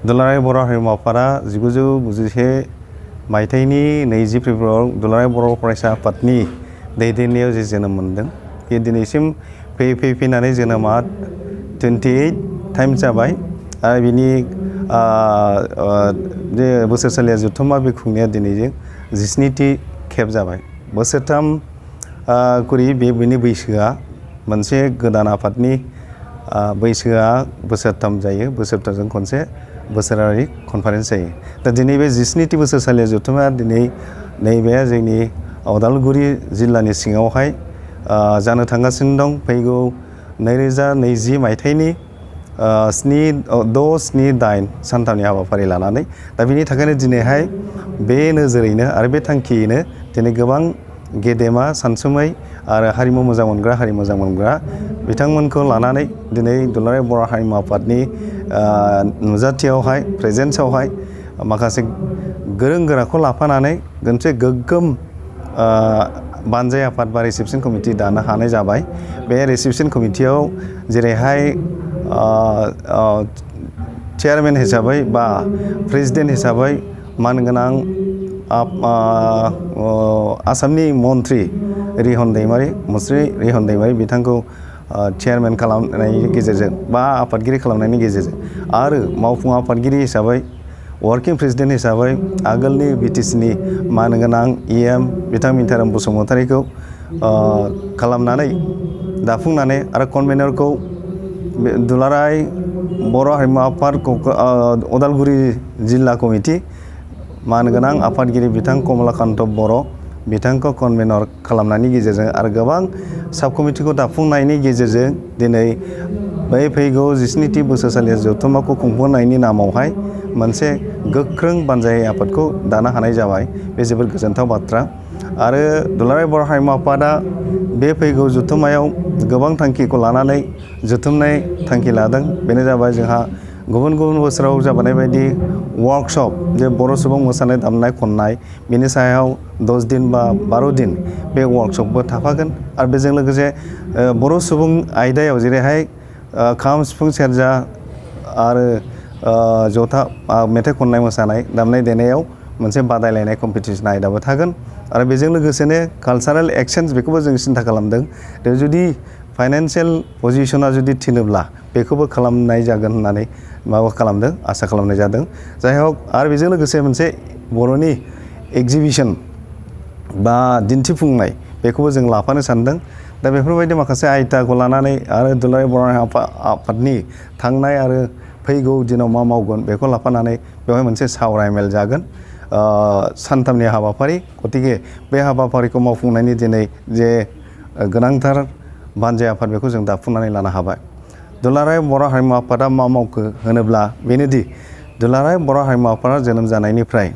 दुलाराय बर' हारिमु आफादा 1991 मायथाइनि 20 फेब्रुआरियाव दुलाराय बर' फरायसा आफादनि दैदेननायाव जे जोनोम मोनदों बे दिनैसिम फैनानै जोनोमा 28 टाइम्स जाबाय आरो बिनि जे बोसोरसालिया जथुम्मा बे खुंनाया दिनैजों 17थि खेब जाबाय। बोसोरथाम करि बेनि बैसोआ मोनसे गोदान आफादनि बैसोआ बोसोरथाम जायो, बोसोरथामजों खनसे बोसोरारि कनफारेन्स जायो। दा दिनै बे 17थि बोसोरसालिया जथुम्माया दिनै नैबे जोंनि उदालगुरि जिल्लानि सिङावहाय जानो थांगासिनो दं। फैगौ 2020 मायथाइनि 6-7-8 सानथामनि हाबाफारि लानानै। दा बिनि थाखायनो दिनैहाय बे नोजोरैनो आरो बे थांखियैनो दिनै गोबां गेदेमा सानसुमै आरो हारिमु मोजां मोनग्रा बिथांमोनखौ लानानै दिनै दुलाराय बर' हारिमु आफादनि नुजाथियावहाय प्रेजेन्सआवहाय माखासे गोरों गोराखौ लाफानानै मोनसे गोग्गोम बानजाय आफाद बा रिसेपसन कमिटि दानो हानाय जाबाय। बे रिसेपसन कमिटियाव जेरैहाय चेयारमेन हिसाबै बा प्रेसिडेन्ट हिसाबै मानगोनां आसामनि मन्त्रि मुस्रि रिहन दैमारि बिथांखौ चेयारमेन खालामनायनि गेजेरजों बा आफादगिरि खालामनायनि गेजेरजों आरो मावफुं आफादगिरि हिसाबै वर्किं प्रेसिडेन्ट हिसाबै आगोलनि बिटिसिनि मानगोनां EM बिथां मिन्थाराम बसुमतारीखौ खालामनानै दाफुंनानै आरो कनभेनरखौ दुलाराय बर' हारिमु आफाद उदालगुरि जिल्ला कमिटि मानगोनां आफादगिरि बिथां कमलाकान्त बर' बिथांखौ कनभेनर खालामनायनि गेजेरजों आरो गोबां साब कमिटिखौ दाफुंनायनि गेजेरजों दिनै बै फैगौ 17थि बोसोरसालिया जथुम्माखौ खुंफुंनायनि नामावहाय मोनसे गोख्रों बानजाय आफादखौ दानो हानाय जाबाय। बे जोबोद गोजोनथाव बाथ्रा। आरो दुलाराय बर' हारिमु आफादा बे फैगौ जथुम्मायाव गोबां थांखिखौ लानानै जथुमनाय थांखि लादों। बेनो जाबाय जोंहा गुबुन गुबुन बोसोराव जाबोनाय बायदि वर्कशप जे बर' सुबुं मोसानाय दामनाय खननाय बिनि सायाव 10 दिन बा 12 दिन बे वर्कशपबो थाफागोन। आरो बेजों लोगोसे बर' सुबुं आयदायाव जेरैहाय खाम सिफुं सेरजा आरो जथा मेथाइ खननाय मोसानाय दामनाय देनायाव मोनसे बादायलायनाय कम्पिटिसन आयदाबो थागोन। आरो बेजों लोगोसेनो कालचारेल एक्सचेन्ज बेखौबो जों सिन्था खालामदों। जुदि फाइनान्सियेल पजिशना जुदि थिनोब्ला बेखौबो खालामनाय जागोन होननानै खालामदों, आसा खालामनाय जादों। जाय हक आरो बेजों लोगोसे मोनसे बर'नि एगजिबिसन बा दिन्थिफुंनाय बेखौबो जों लाफानो सानदों। दा बेफोरबायदि माखासे आयदाखौ लानानै आरो दुलाराय बर' आफादनि थांनाय आरो फैगौ दिनाव मा मावगोन बेखौ लाफानानै बेवहाय मोनसे सावरायमेल जागोन। सानथामनि हाबाफारि, गतिके बे हाबाफारिखौ मावफुंनायनि दिनै जे गोनांथार बानजाय आफाद बेखौ जों दाफुंनानै लानो हाबाय। दुलाराय बर' हारिमु आफादा मा मावखो होनोब्ला बेनोदि दुलाराय बर' हारिमु आफादा जोनोम जानायनिफ्राय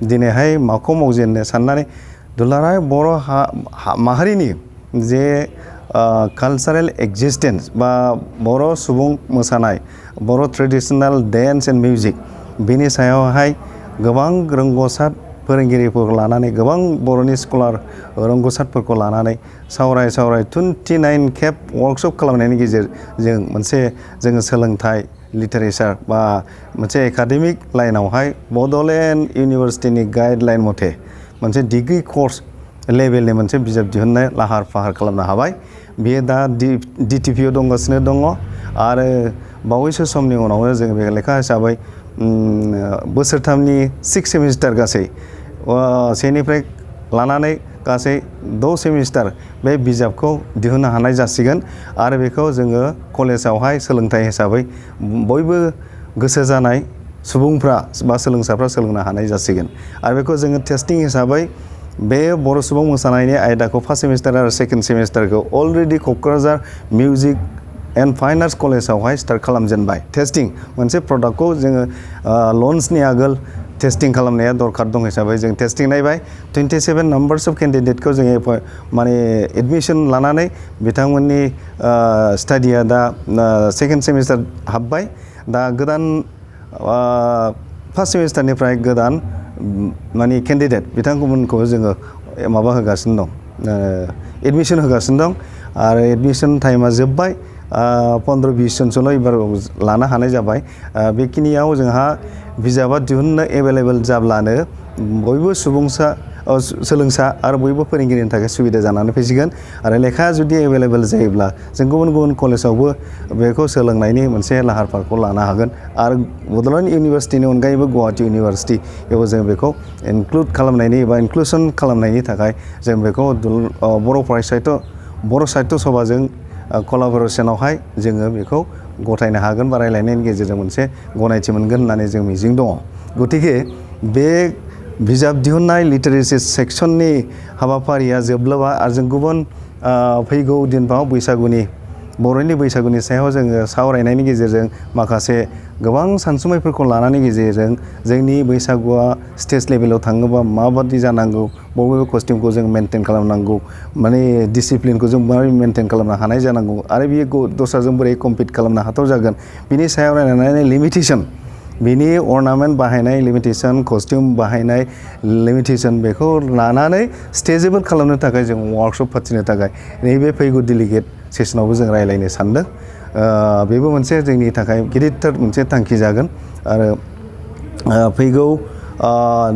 दिनैहाय माखौ मावजेननो साननानै दुलाराय बर' माहारिनि जे कालचारेल एक्जिस्टेन्स बा बर' सुबुं मोसानाय, बर' ट्रेडिसनेल डेन्स एन्ड मिउजिक बेनि सायावहाय गोबां रोंगौसार फोरोंगिरिफोरखौ लानानै गोबां बर'नि स्कलार रोंगौसारफोरखौ लानानै सावराय 29 खेब वर्कशप खालामनायनि गेजेरजों मोनसे जोङो सोलोंथाइ लिटारेचार बा मोनसे एकाडेमिक लाइनावहाय बड'लेण्ड इउनिभारसिटिनि गाइडलाइन मथे मोनसे डिग्री कर्स लेभेलनि मोनसे बिजाब दिहुननो लाहार फाहार खालामनो हाबाय। बेयो दा DTPआव दंगासिनो दङ आरो बावैसो समनि उनावनो जों बे लेखा हिसाबै बोसोरथामनि 6 सेमिस्टार गासै सेनिफ्राय लानानै गासै 6 सेमिस्टार बे बिजाबखौ दिहुननो हानाय जासिगोन। आरो बेखौ जोङो कलेजावहाय सोलोंथाइ हिसाबै बयबो गोसो जानाय सुबुंफ्रा बा सोलोंसाफ्रा सोलोंनो हानाय जासिगोन। आरो बेखौ जोङो टेस्टिं हिसाबै बे बर' सुबुं मोसानायनि आयदाखौ फार्स्ट सेमिस्टार आरो सेकेन्ड सेमिस्टारखौ already Kokrajhar music and fine arts कलेजावहाय स्टार्ट खालामजेनबाय। टेस्टिं मोनसे प्रडाक्टखौ जोङो लन्चनि आगोल टेस्टिं खालामनाया दरखार दं हिसाबै जों टेस्टिं नायबाय। 27 नाम्बार्स अफ केन्डिडेटखौ जोङो माने एडमिसन लानानै बिथांमोननि स्टाडिया दा सेकेन्ड सेमिस्टार हाबबाय। दा गोदान फार्स्ट सेमिस्टारनिफ्राय गोदान माने केन्डिडेट बिथांमोनखौ जोङो माबा होगासिनो दं, एडमिसन होगासिनो दं। आरो एडमिसन टाइमा जोब्बाय 15-20 जनसोल' एबार लानो हानाय जाबाय बेखिनियाव जोंहा बिजाबा दिहुननो एभेलेबेल जाब्लानो बयबो सोलोंसा आरो बयबो फोरोंगिरिनि थाखाय सुबिदा जानानै फैसिगोन आरो लेखा जुदि एभेलेबेल जायोब्ला जों गुबुन गुबुन कलेजावबो बेखौ सोलोंनायनि मोनसे लाहार फाहारखौ लानो हागोन आरो बड'लेण्ड इउनिभारसिटिनि अनगायैबो गुवाहाटी इउनिभारसिटि बेयाव जों बेखौ इनक्लुड खालामनायनि एबा इनक्लुसन खालामनायनि थाखाय जों बेखौ बर' साहित्य सभाजों कलाबरेसनावहाय जोङो बेखौ गथायनो हागोन बा रायलायनायनि गेजेरजों मोनसे गनायथि मोनगोन होननानै जों मिजिं दङ गतिके बे बिजाब दिहुननाय लिटारेसि सेक्सननि हाबाफारिया जोबब्लाबा आरो जों गुबुन फैगौ दिनफ्राव बर'नि बैसागुनि सायाव जोङो सावरायनायनि गेजेरजों माखासे गोबां सानसुमैफोरखौ लानायनि गेजेरजों जोंनि बैसागुआ स्टेज लेभेलाव थाङोबा माबादि जानांगौ बबे कस्टिउमखौ जों मेनटेन खालामनांगौ माने डिसिप्लिनखौ जों माबोरै मेनटेन खालामनो हानाय जानांगौ आरो बियो दस्राजों बोरै कम्पिट खालामनो हाथाव जागोन बिनि सायाव रायलायनानै लिमिटेसन बिनि अर्नामेन्ट बाहायनाय लिमिटेसन कस्टिउम बाहायनाय लिमिटेसन बेखौ लानानै स्टेजेबल खालामनो थाखाय जों वार्कशप फाथिनो थाखाय नैबे फैगौ डेलिगेट सेसनावबो जों रायलायनो सानदों बेबो मोनसे जोंनि थाखाय गिदिरथार मोनसे थांखि जागोन आरो फैगौ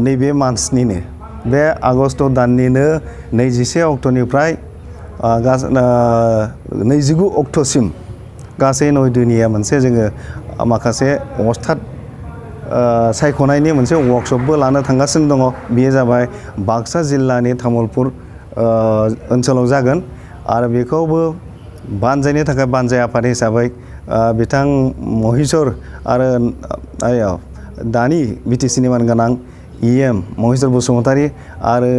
नैबे मान्थनिनो बे आगस्ट दाननिनो 21 अक्ट'निफ्राय 29 अक्ट'सिम गासै 9 दिनिया मोनसे जोङो माखासे अस्थाद सायख'नायनि मोनसे वर्कशपबो लानो थांगासिनो दङ बेयो जाबाय बाक्सा जिल्लानि तामुलपुर ओनसोलाव जागोन आरो बेखौबो बानजायनो थाखाय बानजाय आफाद हिसाबै बिथां महिस्वर आरो दानि बिटिसिनि मानगोनां इएम महिस्वर बसुमतारी आरो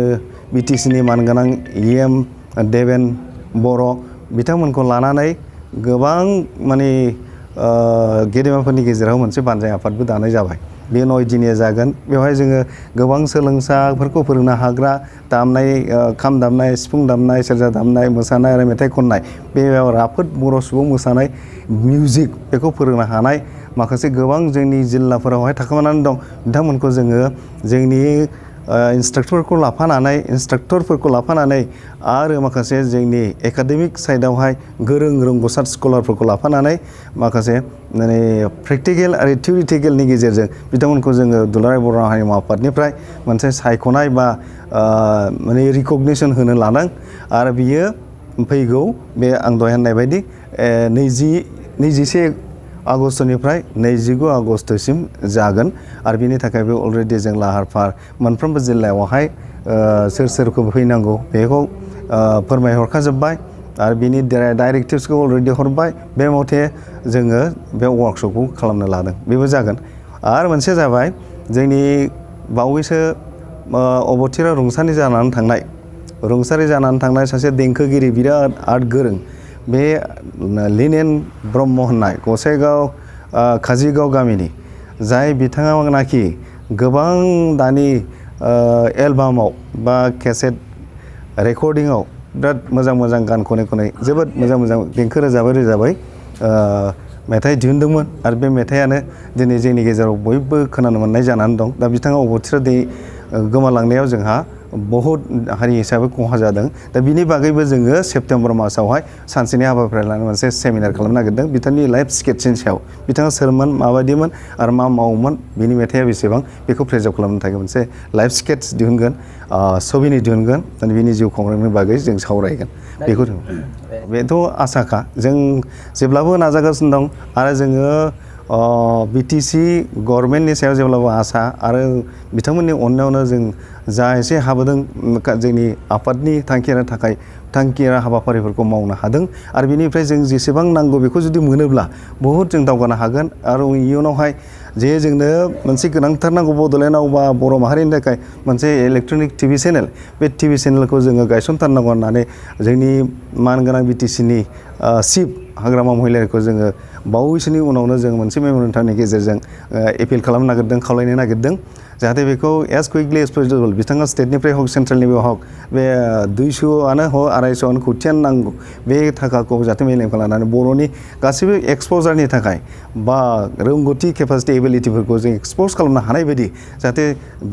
बिटिसिनि मानगोनां इएम देबेन बर' बिथांमोनखौ लानानै गोबां माने गेदेमाफोरनि गेजेराव मोनसे बानजाय आफादबो दानाय जाबाय बे 9 दिनिया जागोन बेवहाय जोङो गोबां सोलोंसाफोरखौ फोरोंनो हाग्रा दामनाय खाम दामनाय सिफुं दामनाय सेरजा दामनाय मोसानाय आरो मेथाइ खननाय बे राफोद बर' सुबुं मोसानाय मिउजिक बेखौ फोरोंनो हानाय माखासे गोबां जोंनि जिल्लाफोरावहाय थाखोमानानै दं बिथांमोनखौ जोङो जोंनि इन्सट्राक्टरफोरखौ लाफानानै आरो माखासे जोंनि एकाडेमिक साइडआवहाय गोरों रोंगौसार स्कलारफोरखौ लाफानानै माखासे माने प्रेक्टिकेल आरो थिउरिटिकेलनि गेजेरजों बिथांमोनखौ जोङो दुलाराय बर' हारिमु आफादनिफ्राय मोनसे सायख'नाय बा माने रिकगनिसन होनो लादों आरो बियो फैगौ बे आं दहाय होननाय बायदि 21 आगस्टनिफ्राय 29 आगस्टसिम जागोन आरो बिनि थाखायबो अलरेडि जों लाहार फाहार मोनफ्रोमबो जिल्लायावहाय सोरखौ फैनांगौ बेखौ फोरमायहरखाजोब्बाय आरो बिनि डाइरेक्टिभ्सखौ अलरेडि हरबाय बे मथे जोङो बे वार्कशपखौ खालामनो लादों बेबो जागोन आरो मोनसे जाबाय जोंनि बावैसो अबथिरा रुंसारि जानानै थांनाय सासे देंखोगिरि बिराद आर्ट गोरों बे लिनेन ब्रह्म होननाय गसाइगाव काजिगाव गामिनि जाय बिथाङानाखि गोबां दानि एलबामाव बा केसेट रेकर्डिंआव बिराद मोजां गान खनै जोबोद मोजां देंखो रोजाबै मेथाइ दिहुनदोंमोन आरो बे मेथाइयानो दिनै जोंनि गेजेराव बयबो खोनानो मोननाय जानानै दं दा बिथाङा अबथिरा गोमालांनायाव जोंहा बहुत हारि हिसाबै खहा जादों दा बिनि बागैबो जोङो सेप्तेम्बर मासावहाय सानसेनि हाबाफारि लानानै मोनसे सेमिनार खालामनो नागिरदों बिथांनि लाइफ स्केट्सनि सायाव बिथाङा सोरमोन माबायदिमोन आरो मा मावोमोन बिनि मेथाइया बेसेबां बेखौ प्रिजार्भ खालामनो थाखाय मोनसे लाइफ स्केट्स दिहुनगोन सबिनि दिहुनगोन बिनि जिउ खुंनायनि बागै जों सावरायगोन बेखौ बेथ' आसाखा जों जेब्लाबो नाजागासिनो दं आरो जोङो बिटिसि गभर्नमेन्टनि सायाव जेब्लाबो आसा आरो बिथांमोननि अननायावनो जों जा एसे हाबोदों जोंनि आफादनि थांखि हाबाफारिफोरखौ मावनो हादों आरो बिनिफ्राय जों जेसेबां नांगौ बेखौ जुदि मोनोब्ला बहुद जों दावगानो हागोन आरो इयुनावहाय जे जोंनो मोनसे गोनांथार नांगौ बड'लेण्डआव बा बर' माहारिनि थाखाय मोनसे इलेक्ट्रनिक टिभि चेनेल बे टिभि चेनेलखौ जोङो गायसनथारनांगौ होननानै जोंनि मानगोनां बिटिसिनि चिफ हाग्रामा महिलारिखौ जोङो बावैसोनि उनावनो जों मोनसे मेम'रेन्डामनि गेजेरजों एपिल खालामनो नागिरदों खावलायनो नागिरदों जाहाथे बेखौ एज कुइकलि एज पसिबल बिथाङा स्टेटनिफ्राय हक सेन्ट्रेलनिफ्राय हक बे 200आनो हक 250 खौथियानो नांगौ बे थाखाखौ जाहाथे मेलेमखौ लानानै बर'नि गासैबो एक्सप'जारनि थाखाय बा रोंगौथि केपासिटि एबिलिटिफोरखौ जों एक्सप'ज खालामनो हानाय बायदि जाहाथे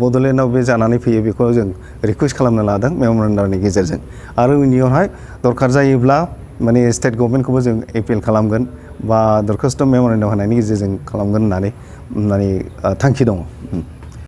बड'लेण्डआव बे जानानै फैयो बेखौ जों रिकुवेस्ट खालामनो लादों मेम'रेन्डामनि गेजेरजों आरो इयुनावहाय दरखार जायोब्ला माने स्टेट गभर्नमेन्टखौबो जों एपिल खालामगोन बा दरखास्त' मेम'रेन्डाम होनायनि गेजेरजों खालामगोन होननानै थांखि दङ।